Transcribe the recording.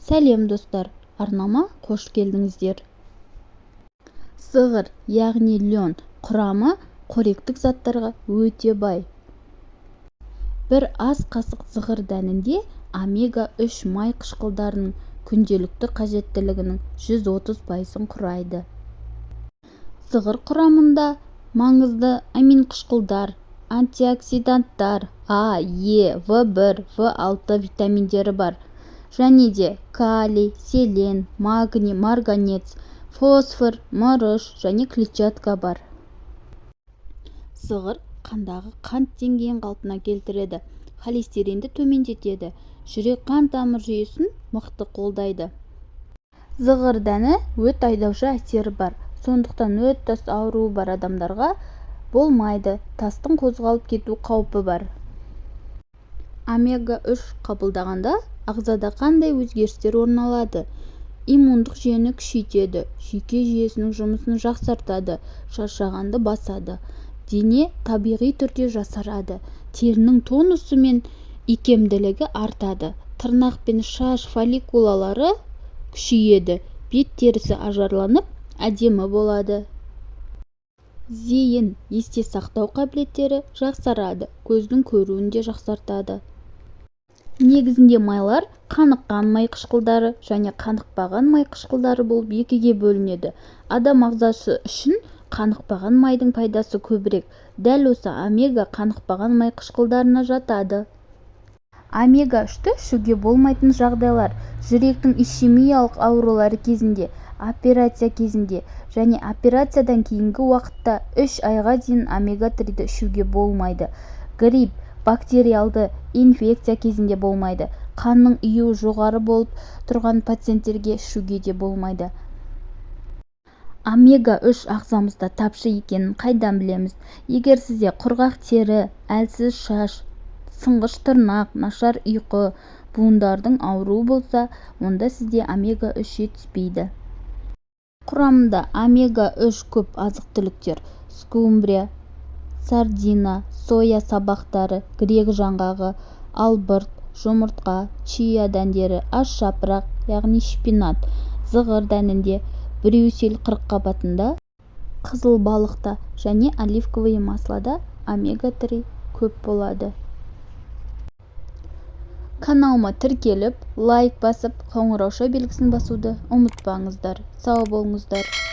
Сәлем, достар! Арнама қош келдіңіздер! Зығыр, яғни лен құрамы қоректік заттарға өте бай. Бір ас қасық зығыр дәнінде омега-3 май қышқылдарының күнделікті қажеттілігінің 130 пайызын құрайды. Зығыр құрамында маңызды аминқышқылдар, антиоксиданттар, А, Е, В1, В6 витаминдері бар. Және де калий, селен, магний, марганец, фосфор, мырыш және клетчатка бар. Зығыр қандағы қант деңгейін қалпына келтіреді, холестеринді төмендетеді, жүрек-қан тамыр жүйесін мықты қолдайды. Зығыр дәні өт айдаушы әсері бар. Сондықтан өт тас ауруы бар адамдарға болмайды, тастың қозғалып кету қаупі бар. Омега-3 қабылдағанда ағзада қандай өзгерістер орын алады? Иммундық жүйені күшейтеді, жүйке жүйесінің жұмысын жақсартады, шаршағанды басады, дене табиғи түрде жасарады, терінің тонусы мен икемділігі артады, тырнақ пен шаш фолликулалары күшейеді, бет терісі ажарланып, әдемі болады. Зейін, есте сақтау қабілеттері жақсарады, көздің көруін де жақсартады. Негізінде майлар қаныққан май қышқылдары және қанықпаған май қышқылдары болып екіге бөлінеді. Адам ағзасы үшін қанықпаған майдың пайдасы көбірек. Дәл осы омега қанықпаған май қышқылдарына жатады. Омега-3-ті ішуге болмайтын жағдайлар: жүректің ишемиялық аурулары кезінде, операция кезінде және операциядан кейінгі уақытта 3 айға дейін омега-3-ді ішуге болмайды. Грипп, бактериалды инфекция кезінде болмайды. Қанның ұюы жоғары болып тұрған пациенттерге ішуге де болмайды. Омега-3 ағзамызда тапшы екенін қайдан білеміз? Егер сізде құрғақ тері, әлсіз шаш, сынғыш тырнақ, нашар ұйқы, буындардың ауруы болса, онда сізде омега-3 жетіспейді. Құрамында омега-3 көп азық-түліктер: скумбрия, сардина, соя сабақтары, грек жаңғағы, албырт, жұмыртқа, чиа дәндері, аш жапырақ, яғни шпинат, зығыр дәнінде, брюссель қырыққабатында, қызыл балықта және оливковое маслода омега-3 көп болады. Каналыма тіркеліп, лайк басып, қоңырауша белгісін басуды ұмытпаңыздар. Сау болыңыздар!